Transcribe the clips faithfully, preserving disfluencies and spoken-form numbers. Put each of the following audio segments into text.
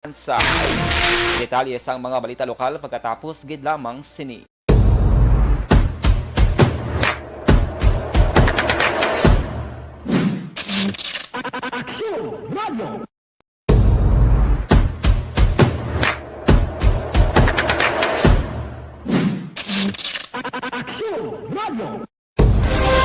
Sa detalye sang mga balita lokal pagkatapos gid lamang sini. Aksyon Radio. Aksyon Radio.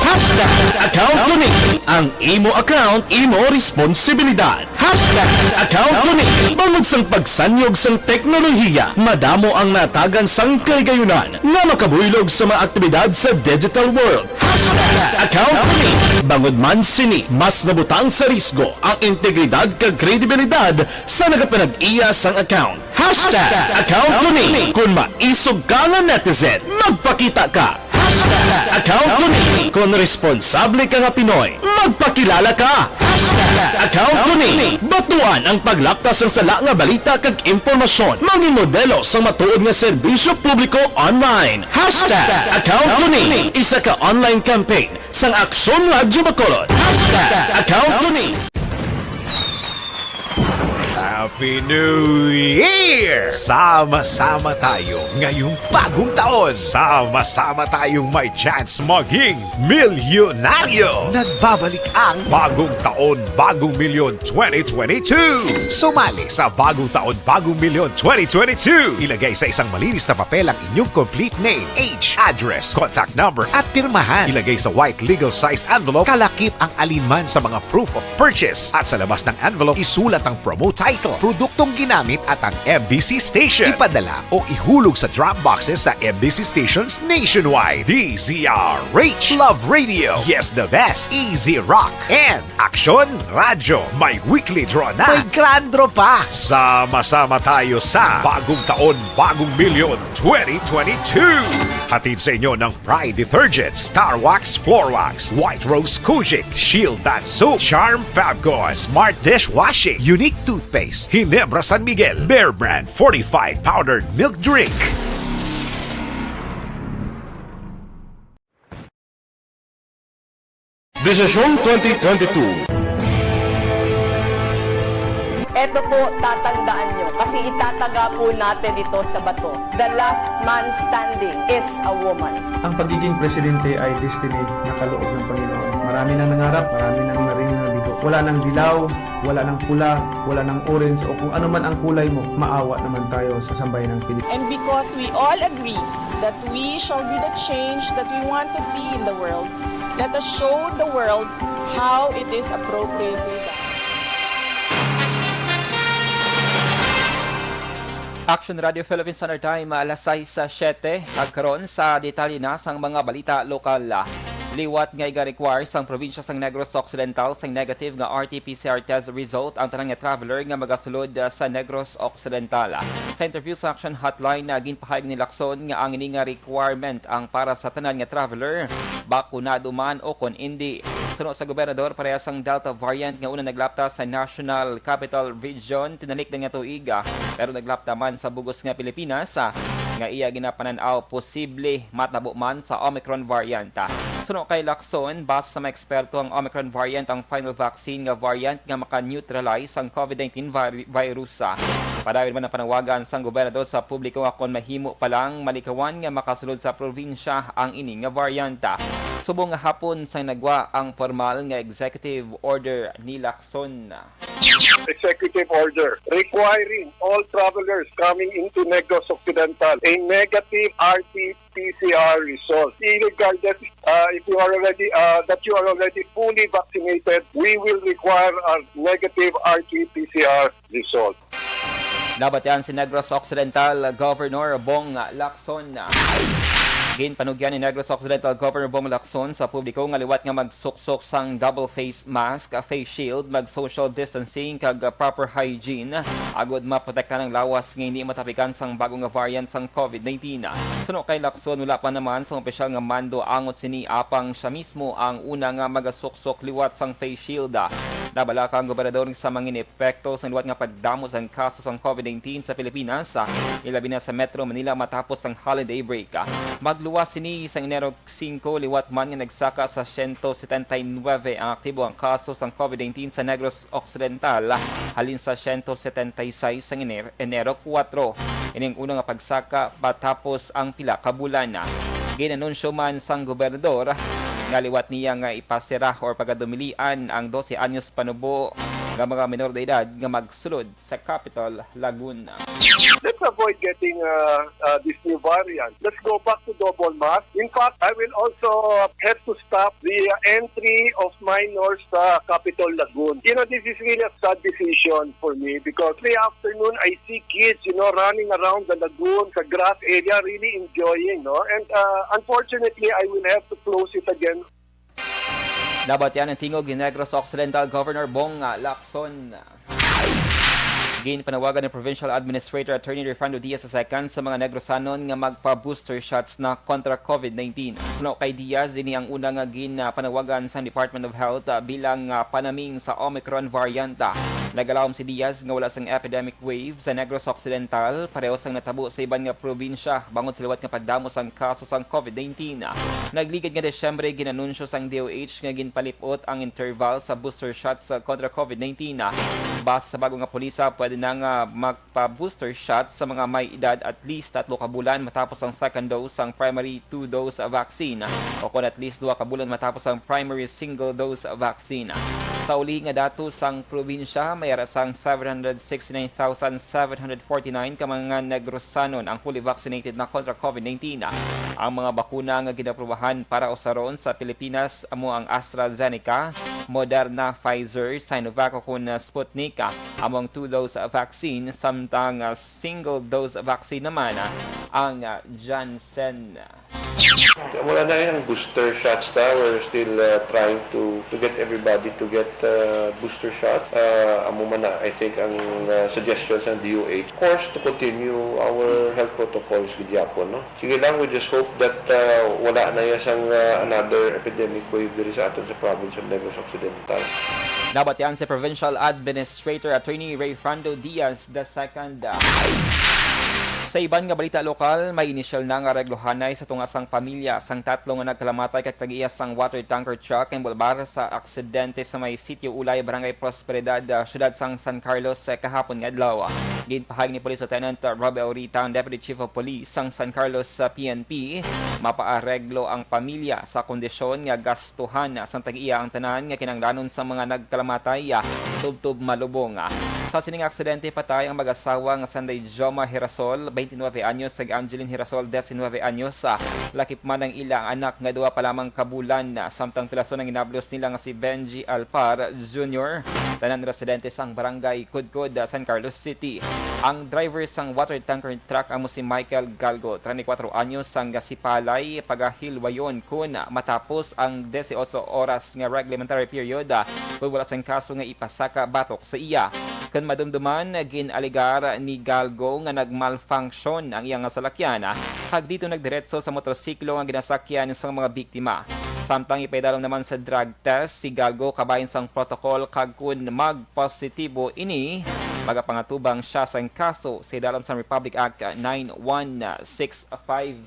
Hashtag account ko ni. Ang imo account, imo responsibilidad. Hashtag account ko ni. Bangod sang pagsanyog sang teknolohiya, madamo ang natagan sang kaligayunan nga makabuylog sa mga aktibidad sa digital world. Hashtag account ko ni. Bangod man sini, mas nabutang sa risgo ang integridad kag kredibilidad sa nagapanag-iya sang account. Hashtag account ko ni. Kung maisog ka nga netizen, magpakita ka. Hashtag account ko ni. Kung responsable ka nga Pinoy, magpakilala ka. Hashtag account ko ni. Batuan ang paglapta sang sala nga balita kag impormasyon. Mangin modelo sang matuod nga serbisyo publiko online. Hashtag account ko ni. Isa ka online campaign sang Aksyon Radyo Bacolod. Hashtag account ko ni. Happy New Year! Sama-sama tayo ngayong bagong taon. Sama-sama tayong may chance maging milyonaryo. Nagbabalik ang Bagong Taon, Bagong Milyon twenty twenty-two. Sumali sa Bagong Taon, Bagong Milyon twenty twenty-two. Ilagay sa isang malinis na papel ang inyong complete name, age, address, contact number, at pirmahan. Ilagay sa white legal-sized envelope. Kalakip ang alinman sa mga proof of purchase. At sa labas ng envelope, isulat ang promo title, produktong ginamit, at ang M B C station. Ipadala o ihulog sa drop boxes sa M B C stations nationwide. D Z R H, Love Radio, Yes the Best, Easy Rock, and Aksyon Radyo. May weekly draw na. May grand draw pa. Sama-sama tayo sa Bagong Taon, Bagong Milyon twenty twenty-two. Hatid sa inyo ng Pride Detergent, Star Wax Floor Wax, White Rose Kojic, Shield Bath Soap, Charm Fabcon, Smart Dishwashing, Unique Toothpaste, Ginebra San Miguel, Bear Brand Fortified Powdered Milk Drink. Desisyon twenty twenty-two. Eto po, tatandaan nyo, kasi itataga po natin ito sa bato. The last man standing is a woman. Ang pagiging presidente ay destiny na kaloob ng Panginoon. Marami nang nangarap, marami nang naring nabigo. Wala nang dilaw, wala nang pula, wala nang orange, o kung ano man ang kulay mo, maawa naman tayo sa sambayanang Pilipino. And because we all agree that we shall be the change that we want to see in the world, let us show the world how it is appropriately done. Action Radio Philippine Standard Time, alas sais siyete. Agkaron sa detalye na sang mga balita lokal. Liwat nga iga-require sang probinsya sang Negros Occidental sang negative nga R T P C R test result ang tanan nga traveler nga magasulod, ah, sa Negros Occidental. Sa interview sa Action Hotline, ah, ginpahayag ni Lacson nga ang ini nga requirement ang para sa tanan nga traveler, bakunado man o kon indi. Suno sa gobernador, parehas ang Delta variant nga una naglapta sa National Capital Region, tinalik na nga tuig, ah, pero naglapta man sa bug-os nga Pilipinas, ah, nga iya ginapanan-aw posible matabo man sa Omicron variant. Suno kay Lacson, base sa mga eksperto, ang Omicron variant ang final vaccine nga variant nga maka-neutralize ang COVID nineteen vir-, virus. Padayod man ang panawagan sang gobernador sa publiko nga kon mahimo pa lang, malikawan nga makasulod sa probinsya ang ini nga variant. Subong nga hapon sang nagwa ang formal nga executive order ni Lacson. Executive order requiring all travelers coming into Negros Occidental a negative R T P C R result. Regardless, uh, if you are already, uh, that you are already fully vaccinated, we will require a negative R T P C R result. Nabatian si Negros Occidental Governor Bong Lacson. Ginpanugyan ni Negros Occidental Governor Bong Lacson sa publiko nga liwat nga magsuksok sang double face mask, face shield, mag-social distancing, kag proper hygiene agud maprotektahan ang lawas nga hindi matapikan sang bago nga variant sang COVID nineteen. Suno kay Lacson, wala pa naman sang opisyal nga mando angot sini, apang siya mismo ang una nga magasuksok liwat sang face shield. Nabalaka ang gobernador sa mga epekto sang liwat nga pagdamo sang kaso sang COVID nineteen sa Pilipinas, ah, ilabi na sa Metro Manila matapos ang holiday break. Ah, magluwas sini sang Enero singko, liwat man nga nagsaka sa siyento setenta y nuebe ang aktibo ang kaso sang COVID nineteen sa Negros Occidental, ah, halin sa siyento setenta y seis sang Ener-, Enero kuwatro. Ini ang una nga pagsaka matapos ang pila ka bulan. Ginanunsyo man sang gobernador nga liwat niya nga ipasira or pagadumilian ang dose anyos panubo nga mga menor de edad nga magsulod sa Capitol, Laguna. Let's avoid getting, uh, uh, this new variant. Let's go back to double mask. In fact, I will also have to stop the, uh, entry of minors sa Capitol, Lagun. You know, this is really a sad decision for me because every afternoon I see kids, you know, running around the lagoon, sa grass area, really enjoying, no? And, uh, unfortunately, I will have to close it again. Nabatian ang tingog ni Negros Occidental Governor Bong, ah, Lacson. Ginpanawagan ni Provincial Administrator Attorney Rayfrando Diaz the second sa mga Negrosanon nga magpa-booster shots na kontra COVID nineteen. Suno kay Diaz, ini ang una nga ginpanawagan sang Department of Health, ah, bilang, ah, panaming sa Omicron variant. Ah, nagalaom si Diaz nga wala sang epidemic wave sa Negros Occidental, pareho sang natabo sa iban nga probinsya bangod sa liwat nga pagdamo sang kaso sang COVID nineteen. Nagligad nga Disyembre, ginanunsyo sang D O H nga ginpalip-ot ang interval sa booster shots, ah, kontra COVID nineteen. Base sa bago nga pulisa, pwede na nga magpa-booster shots sa mga may edad at least tatlo ka bulan matapos ang second dose sang primary two-dose vaccine o kon at least duha ka bulan matapos ang primary single-dose vaccine. Sa uli nga datos sang probinsya, may ara sang seven hundred sixty-nine thousand seven hundred forty-nine ka mga Negrosanon ang fully vaccinated na kontra COVID nineteen. Ang mga bakuna nga ginaprobahan para usaron sa Pilipinas amo ang AstraZeneca, Moderna, Pfizer, Sinovac o kon, ah, Sputnik, ah, amo ang two-dose vaccine, samtang, ah, single-dose vaccine naman, ah, ang, ah, Janssen. Wala na yung booster shots ta. We're still, uh, trying to, to get everybody to get, uh, booster shot. Uh, amo man na, I think, ang, uh, suggestion sa D O H. Of course, to continue our health protocols gid yapon, no? Sige lang, we just hope that, uh, wala na ya sang, uh, another epidemic wave diri sa aton sa province of Negros Occidental. Nabatian si Provincial Administrator Attorney Rayfrando Diaz the second. Sa iban nga balita lokal, may inisyal na nga areglohanay sa tunga sang pamilya sang tatlo nga nagkalamatay kag tag-iya sang water tanker truck nga inbolbar sa aksidente sa may Sitio Ulay, Barangay Prosperidad, ah, siyudad sang San Carlos, ah, kahapon nga adlaw. Ginpahayag ni Police Lieutenant Robbie Aurita, ang Deputy Chief of Police sang San Carlos sa P N P, mapaareglo ang pamilya sa kondisyon nga gastuhan sang tag-iya ang tanan nga kinahanglanon sa mga nagkalamatay, ah, tubtob malubong. Sa sining aksidente, patay ang mag-asawa nga sanday Joma Hirasol, twenty-nine anyos, kag Angeline Hirasol, diecinuebe anyos. Ah, lakip man ang ilang anak nga duha pa lamang ka bulan, samtang pilason ang ginablos nila nga si Benji Alpar Junior, tanan residente sang barangay Kudkod, San Carlos City. Ang driver sang water tanker truck amo si Michael Galgo, treinta y cuatro anyos, sang Gasipalay, pagahilwayon kun matapos ang dieciocho oras nga reglementary period, ah, kun wala sang kaso nga ipasaka batok sa iya. Kun madumduman, gin-alegar ni Galgo nga nag-malfunction ang iyang salakyan, ah, kag dito nagdiretso sa motorsiklo nga ginasakyan sang mga biktima. Samtang ipaidalom naman sa drug test si Galgo kabahin sang protocol, kag kun magpositibo ini, magapangatubang siya sang kaso sa idalom sang Republic Act nine one six five.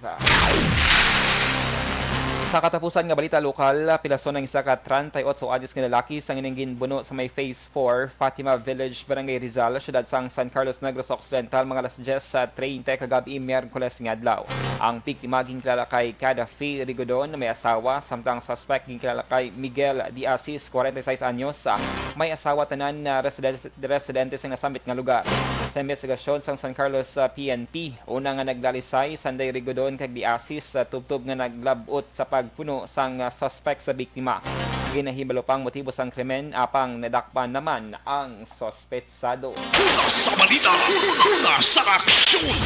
Sa katapusan nga balita lokal, pilason ang isa ka treinta y ocho anyos nga lalaki sang ining ginbuno sa may Phase four, Fatima Village, Barangay Rizal, siyudad sang San Carlos, Negros Occidental, mga alas diyes sa treinta kagabi, Miyerkules nga adlaw. Ang biktima ginkilala kay Kada Fe Rigodon, may asawa, samtang suspect ginkilala kay Miguel De Asis, kwarenta y seis anyos, ah, may asawa, tanan na residen-, residente sa nasambit nga lugar. Sa investigasyon sang San Carlos, ah, P N P, una nga naglalisay sanday Rigodon kag De Asis, ah, tubtob nga naglab-ot sa pagpuno sang, ah, suspect sa biktima. Ginahibalo pang motibo sang krimen, apang nadakpan naman ang suspetsado. Una sa balita, una sa aksyon.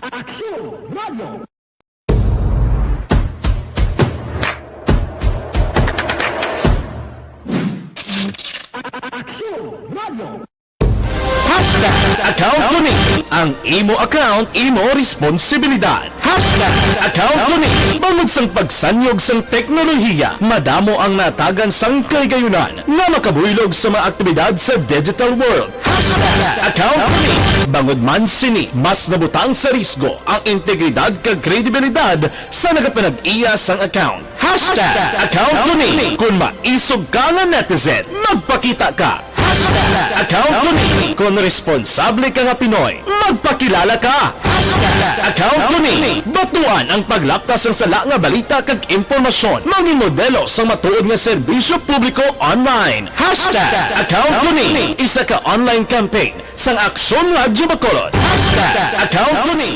Aksyon Radio. Aksyon Radio. Hashtag Account Ko Ni, ang imo account, imo responsibilidad. Hashtag Account Ko Ni, bangod sang pagsanyog sang teknolohiya, madamo ang natagan sang kahigayonan nga makabuylog sa mga aktibidad sa digital world. Hashtag Account Ko Ni, bangod man sini, mas nabutang sa risgo ang integridad kag kredibilidad sa nagapanag-iya sang account. Hashtag Account Ko Ni, kung maisog ka nga netizen, magpakita ka. Hashtag Account Ko Ni, kung responsable ka nga Pinoy, magpakilala ka. Hashtag Account Ko Ni, batuan ang paglapta sang sala nga balita kag impormasyon. Mangin modelo sang matuod nga serbisyo publiko online. Hashtag Account Ko Ni, isa ka online campaign sang Aksyon Radyo Bacolod. Hashtag Account Ko Ni.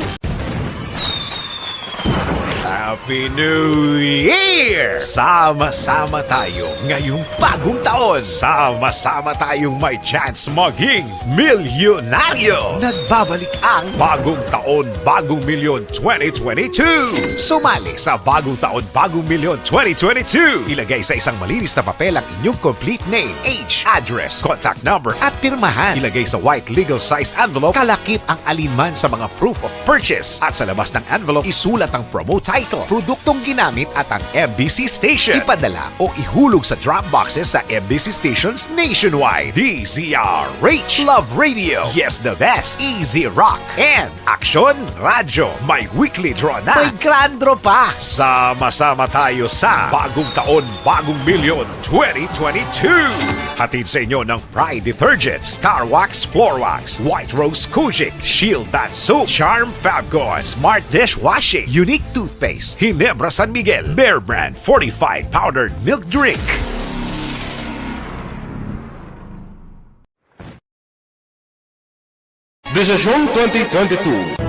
Happy New Year! Sama-sama tayo ngayong bagong taon. Sama-sama tayong may chance maging milyonaryo. Nagbabalik ang Bagong Taon, Bagong Milyon twenty twenty-two. Sumali sa Bagong Taon, Bagong Milyon twenty twenty-two. Ilagay sa isang malinis na papel ang inyong complete name, age, address, contact number, at pirmahan. Ilagay sa white legal sized envelope, kalakip ang alinman sa mga proof of purchase. At sa labas ng envelope, isulat ang promo title, produktong ginamit at ang M B C station. Ipadala o ihulog sa drop boxes sa M B C stations nationwide. D Z R H. Love Radio. Yes, the best. Easy Rock. And Aksyon Radyo. May weekly draw na. May grand draw pa. Sama-sama tayo sa Bagong Taon, Bagong Milyon twenty twenty-two. Hatid sa inyo ng Pride Detergent, Star Wax Floor Wax, White Rose Kojic, Shield Bath Soap, Charm Fabcon, Smart Dishwashing, Unique Toothpaste, Ginebra San Miguel, Bear Brand Fortified Powdered Milk Drink. Desisyon twenty twenty-two.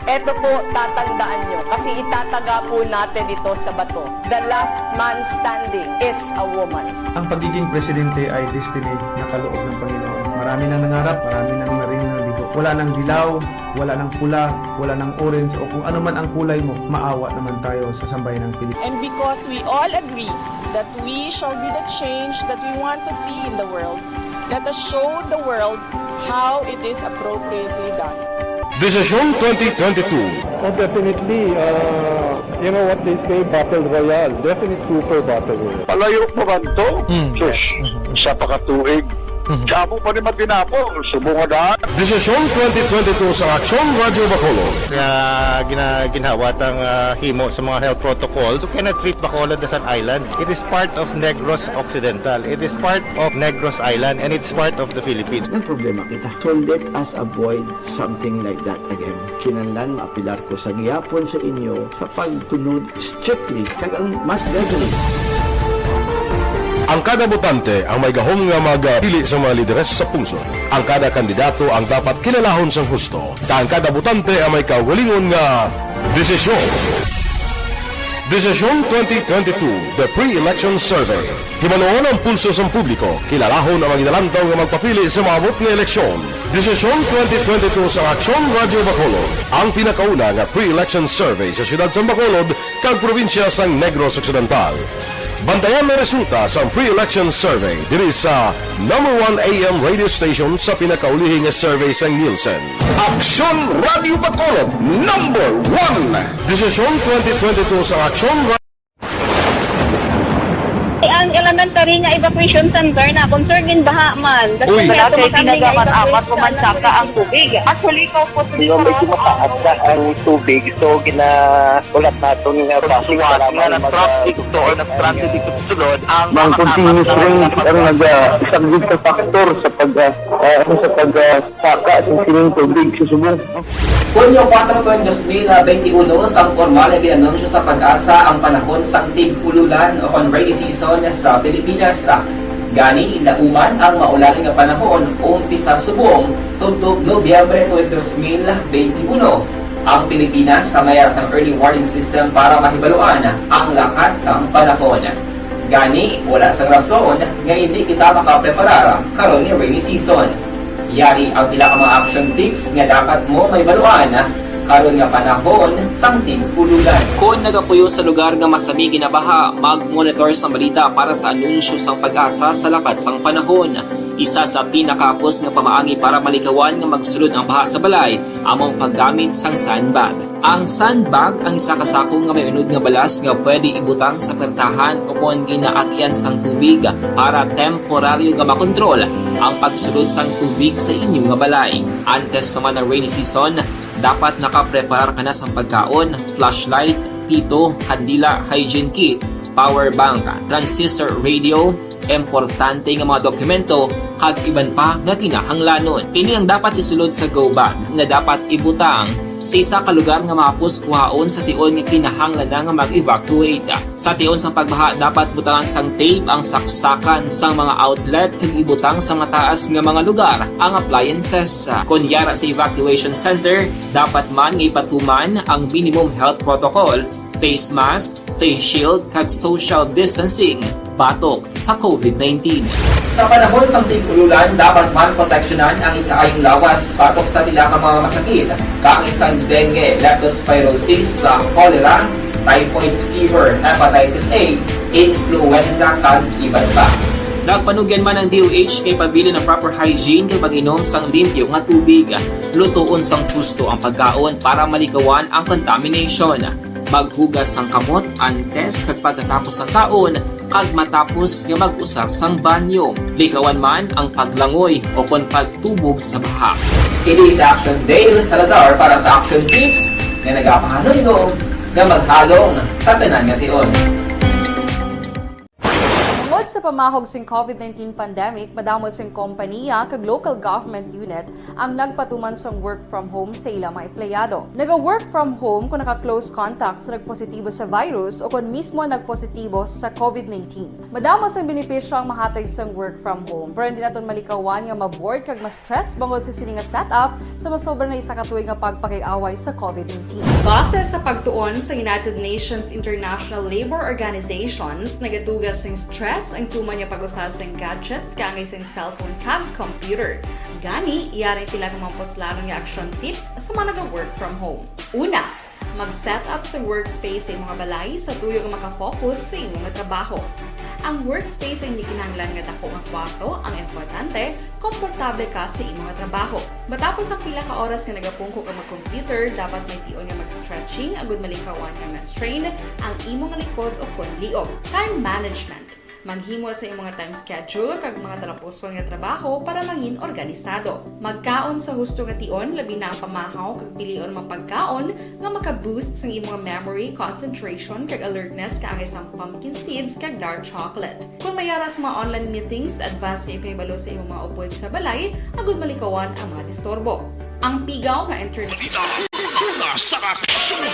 Eto po, tatandaan nyo, kasi itataga po natin ito sa bato. The last man standing is a woman. Ang pagiging presidente ay destiny na kaloob ng Panginoon. Marami nang nangarap, marami nang naring naligo. Wala nang dilaw, wala nang pula, wala nang orange, o kung ano man ang kulay mo, maawa naman tayo sa sambayanang Pilipino. And because we all agree that we shall be the change that we want to see in the world, let us show the world how it is appropriately done. Desisyon twenty twenty-two. Oh, definitely. Uh, you know what they say, battle royale. Definitely super battle royale. Palayo pa man to? Mm. Sus, isa pa ka tuig. Mhm. Damo pa ni matinapo, subong nga daan. Desisyon twenty twenty-two sa Aksyon Radyo Bacolod. Nga gina-, ginhawa tang, ah, himo sa mga health protocols. You cannot treat Bacolod as an island. It is part of Negros Occidental. It is part of Negros Island, and it's part of the Philippines. Nagproblema kita. So let us avoid something like that again. Kinahanglan maapelar ko sa gihapon sa inyo sa pagtunod strictly kag ang mass gathering. Ang kada botante ang may gahom nga magpili sa mga lideres sa pungsod. Ang kada kandidato ang dapat kilalahon sang husto, kag ang kada botante ang may kaugalingon nga desisyon. Desisyon twenty twenty-two, The Pre-Election Survey. Hibaluon ang pulso sang publiko, kilalahon ang mga ginalantaw nga magpapili sa maabot nga eleksyon. Desisyon twenty twenty-two sa Aksyon Radyo Bacolod, ang pinakauna nga pre-election survey sa siyudad sang Bacolod kag probinsya sang Negros Occidental. Bantayan ang resulta sang pre-election survey diri sa number one A M radio station sa pinakaulihi nga survey sang Nielsen. Aksyon Radyo Bacolod, number one. Desisyon twenty twenty-two sa Aksyon Ra- Ang elementary nga evacuation center na concern in baha man. Uy. Wala kami, kami nga evacuation center. Amat ko man saka ang tubig. Actually, ikaw po, di ba, medyo mataas na ang tubig. So, gina-, ulat naton nga From Suwat nga nag-transit dito or nag-transit dito sa sulod, ang mga continuous rain ang nag-, ah, isa gid ka factor sa pag, ah, ah, ano, sa pag, ah, saka sa sining tubig sa subong. Hunyo kuwatro, dos mil benti uno, sang pormal nga gin-anunsyo sa PAGASA ang panahon sang tig-ululan o kon rainy season sa Pilipinas. Gani, lauman ang maulan nga panahon, umpisa subong tubtob Nobyembre twenty, dos mil benti uno. Ang Pilipinas may ara sang early warning system para mahibaluan ang lakat sang panahon. Gani, wala sang rason nga indi kita makapreparar karon nga rainy season. Yari ang pila ka mga action tips nga dapat mo mahibaluan karon nga panahon sang tig-ululan. Kon nagapuyo sa lugar nga masami ginabaha, mag-monitor sang balita para sa anunsyo sang PAGASA sa lakat sang panahon. Isa sa pinakahapos nga pamaagi para malikawan nga magsulod ang baha sa balay amo ang paggamit sang sandbag. Ang sandbag ang isa ka sako nga may unod nga balas nga pwede ibutang sa pertahan o kon ginaagian sang tubig para temporaryo nga makontrol ang pagsulod sang tubig sa inyo nga balay. Antes pa man ang rainy season, dapat nakapreparar ka na sang pagkaon, flashlight, pito, kandila, hygiene kit, power bank, transistor radio, importante nga mga dokumento, kag iban pa nga kinahanglanon. Ini ang dapat isulod sa go bag nga dapat ibutang sa isa ka lugar nga mahapos kuhaon sa tion nga kinahanglan na nga mag-evacuate. Sa tion sang pagbaha, dapat butangan sang tape ang saksakan sang mga outlet kag ibutang sa mataas nga mga lugar ang appliances. Kon yara sa evacuation center, dapat man nga ipatuman ang minimum health protocol, face mask, face shield, kag social distancing batok sa COVID nineteen. Sa panahon sang tig-ululan, dapat man proteksyonan ang ikaayong lawas batok sa pila ka mga masakit, kaangay sang dengue, leptospirosis, sa cholera, typhoid fever, hepatitis A, influenza, kag iban pa. Nagpanugyan man ang D O H kay pabilin ang proper hygiene kag pag-inom sang limpyo nga tubig. Lutoon sang husto ang pagkaon para malikawan ang contamination. Maghugas sang kamot antes kag pagkatapos sang kaon kag matapos nga mag-usar sang banyo. Likawan man ang paglangoy o kon pagtubog sa baha. Kini si Action Dale Salazar para sa Action Tips nga nagapahanumdom nga maghalong sa tanan nga tion. Tungod sa pamahog sing COVID nineteen pandemic, madamo sing kompaniya kag local government unit ang nagpatuman sang work from home sa ila mga empleyado. Naga-work from home kung naka-close contact sa nagpositibo sa virus o kon mismo nagpositibo sa COVID nineteen. Madamo sang benepisyo ang mahatag sang work from home, pero hindi naton malikawan nga ma-bored kag ma-stress bangod sa sini nga setup sa masobra na isa ka tuig nga pagpakig-away sa COVID nineteen. Base sa pagtuon sa United Nations International Labor Organizations, nagatuga sing stress ang tuman nga pag-usa sing gadgets kaangay sing cellphone kag computer. Gani, yari sila nga mga puslanon nga action tips sa mga naga-work from home. Una, mag-set up sa workspace sa imong balay sa tuyo nga makafocus sa imong trabaho. Ang workspace ay hindi kinahanglan nga dako nga kwarto, ang importante, komportable ka sa imong trabaho. Matapos ang pila ka oras nga nagapungko ka mag-computer, dapat may tion nga mag-stretching agud malikawan nga ma-strain ang imong likod o kon liog. Time management. Maghimo sa imong time schedule kag mga talapuson nga trabaho para mangin organisado. Magkaon sa husto nga tion, labi na ang pamahaw kag pilion ang mga pagkaon nga maka-boost sang imong memory, concentration, kag alertness kaangay sang pumpkin seeds kag dark chocolate. Kung may ara sa mga online meetings, advance nga ipahibalo sa imong mga upod sa balay agud malikawan ang mga disturbo. Ang pigaw nga internet. Una sa aksyon.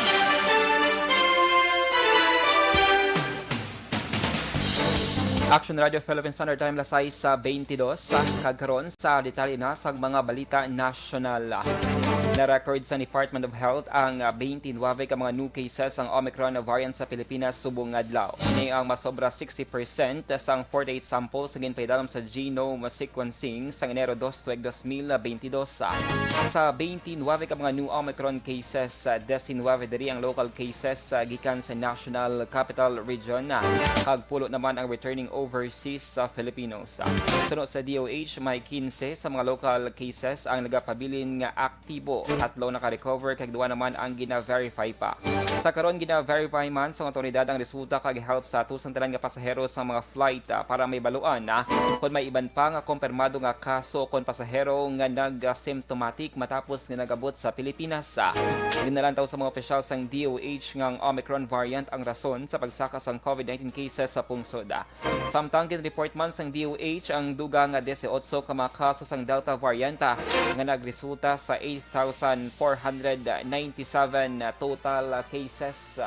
Action Radio Philippine Standard Time, alas sais sa twenty-dos, kag karon sa detalye na sang mga balita nasyonal. Na-record sa Department of Health ang, ah, twenty-nine ka mga new cases sang Omicron variant sa Pilipinas subong nga adlaw. Ini ang masobra sixty percent sang forty-eight samples nga ginpaidalom sa genome sequencing sang Enero dos tuig dos mil twenty-dos. Sa twenty-nine ka mga new Omicron cases, ah, diecinuebe diri ang local cases, ah, gikan sa National Capital Region, ah, kag pulo naman ang returning overseas sa Filipinos. Suno sa D O H, may quince sa mga local cases ang nagapabilin nga aktibo, tatlo naka-recover kag duha naman ang gina-verify pa. Sa karon, gina-verify man sa mga awtoridad ang resulta kag health status sang tanan nga pasahero sa mga flight, ah, para mahibaluan, ah, kon may iban pa nga kompirmado nga kaso kon pasahero nga nag-asymptomatic matapos nga nag-abot sa Pilipinas. Ah, ginalantaw sa mga opisyal sang D O H nga ang Omicron variant ang rason sa pagsaka sang COVID nineteen cases sa pungsod. Samtang ginreport man sang D O H ang dugang nga dieciocho ka mga kaso sang Delta variant, ah, nga nagresulta sa eight thousand four hundred ninety-seven total cases.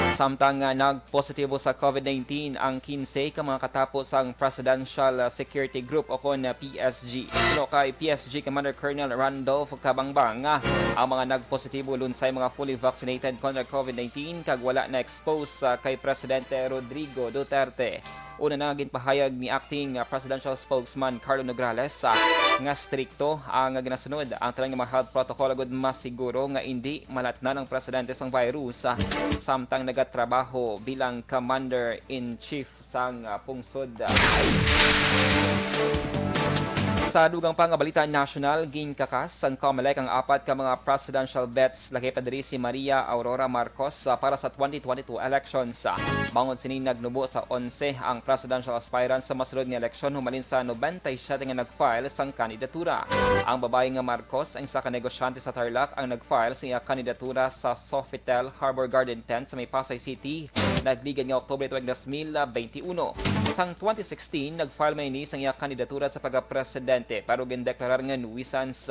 Samtang, ah, nagpositibo sa COVID nineteen ang quince ka mga katapo sang Presidential Security Group o kon, ah, P S G. Suno kay P S G Commander Colonel Randolph Cabangbang, ah, ang mga nagpositibo lunsay mga fully vaccinated kontra COVID nineteen kag wala na-expose, ah, kay Presidente Rodrigo Duterte. Una na, ginpahayag ni Acting, ah, Presidential Spokesman Carlo Nograles, ah, nga strikto ang ginasunod ang tanan nga mga health protocol agud masiguro nga indi malatnan ang presidente sang virus, ah, samtang nagatrabaho bilang Commander-in-Chief sang, ah, pungsod. Sa dugang pa nga balita nasyonal, ginkakas sang Comelec ang apat ka mga presidential bets, lakip na diri si Maria Aurora Marcos, ah, para sa twenty twenty-two elections. Ah, bangod sini, nagnubo sa onse ang presidential aspirant sa masulod nga eleksyon, humalin sa nobenta y siyete nga nag-file sang kandidatura. Ang babayi nga Marcos, ang isa ka negosyante sa Tarlac, ang nag-file sa iya kandidatura sa Sofitel Harbor Garden Tent sa may Pasay City, nagligad nga Oktubre tuig dos mil benti uno. Sang twenty sixteen, nag-file man ini sang iya kandidatura sa pagkapresidente, pero gindeklarar nga nuisance.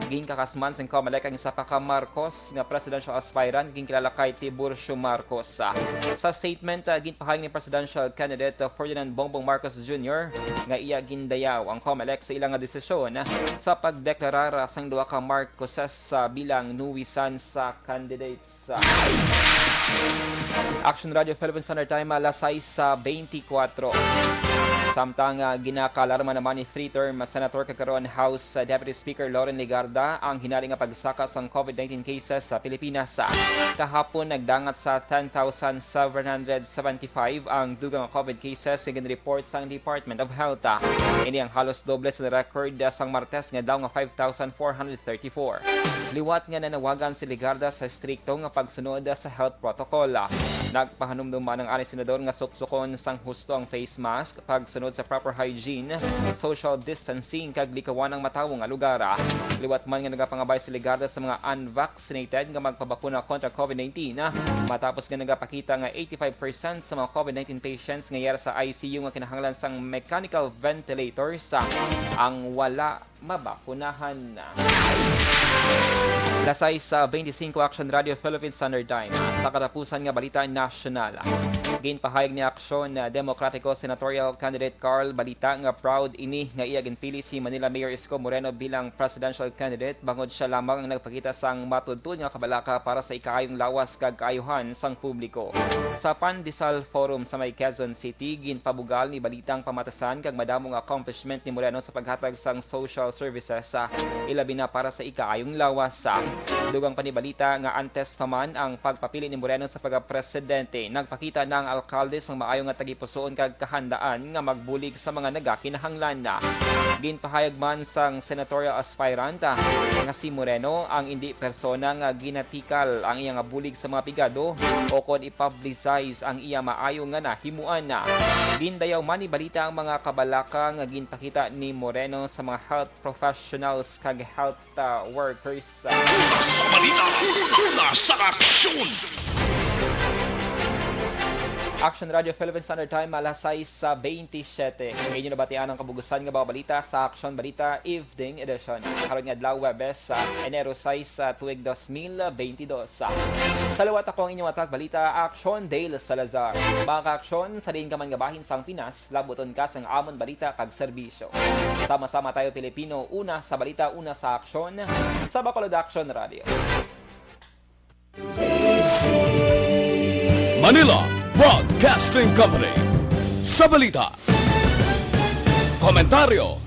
Ginkakasman sang Comelec ang isa pa ka Marcos nga presidential aspirant, ginkilala kay Tiburcio Marcos. Sa statement, ah, ginpahayag ni presidential candidate, ah, Ferdinand Bongbong Marcos Junior nga iya gindayaw ang Comelec sa ila nga desisyon sa pagdeklarar, ah, sang duha ka Marcoses, ah, bilang nuisance, ah, candidates. Action Radio Philippine Standard Time, alas sais sa benti kuwatro. Samtang, ah, ginakaalarma naman ni three-term Senator kag karon House, ah, Deputy Speaker Loren Legarda ang hinali nga pagsaka sang COVID nineteen cases sa Pilipinas. Kahapon, nagdangat sa ten thousand seven hundred seventy-five ang dugang nga COVID cases nga ginreport sang Department of Health. Ini ang halos doble sa record, ah, sang Martes nga daw nga five thousand four hundred thirty-four. Liwat nga nanawagan si Legarda sa estrikto nga pagsunod sa health protocol. Nagpahanumdom man ang anay senador nga suksukon sang husto ang face mask, pagsunod sa proper hygiene, social distancing, kag likawan ang matawo nga lugar. Liwat man nga nagapangabay si Legarda sa mga unvaccinated nga magpabakuna kontra COVID nineteen, matapos nga nagapakita nga eighty-five percent sa mga COVID nineteen patients nga yara sa I C U nga kinahanglan sang mechanical ventilators ang wala mabakunahan. Alas sais sa benti singko, Action Radio Philippine Standard Time. Sa katapusan nga balita nasyonal, ginpahayag ni Aksyon Demokratiko Senatorial Candidate Carl Balita nga proud ini nga iya ginpili si Manila Mayor Isko Moreno bilang presidential candidate, bangod sia lamang ang nagpakita sang matuod-tuod nga kabalaka para sa ikaayong lawas kag kaayuhan sang publiko. Sa Pandesal Forum sa may Quezon City, ginpabugal ni Balita ang pamatasan kag madamo nga accomplishment ni Moreno sa paghatag sang social services, ah, ilabi na para sa ikaayong lawas. Ah, dugang pa ni Balita nga antes pa man ang pagpapili ni Moreno sa pagkapresidente, nagpakita na ang alkalde sang maayo nga tagipusoon kag kahandaan nga magbulig sa mga nagakinahanglan. Ginpahayag man sang senatorial aspirant, ah, nga si Moreno ang indi persona nga ginatikal ang iya nga bulig sa mga pigado o kon i-publicize ang iya maayo nga nahimuan. Gindayaw man ni Balita ang mga kabalaka nga ginpakita ni Moreno sa mga health professionals kag health, ah, workers. Una sa balita, una sa aksyon. Action Radio Philippine Standard Time, alas sais sa benti siyete. Inyo nabatian ang kabugusan nga mga balita sa Action Balita Evening Edition. Karon nga adlaw, Huwebes, sa Enero sais, sa tuig dos mil benti dos. Sa liwat, ako ang inyong atak balita, Action Dale Salazar. Mga ka-aksyon, sa diin ka man nga bahin sang Pinas, labuton ka sang amon balita kag serbisyo. Sama-sama tayo, Pilipino, una sa balita, una sa aksyon, sa Bacolod Action Radio. Manila Broadcasting Company. Sa balita, komentaryo,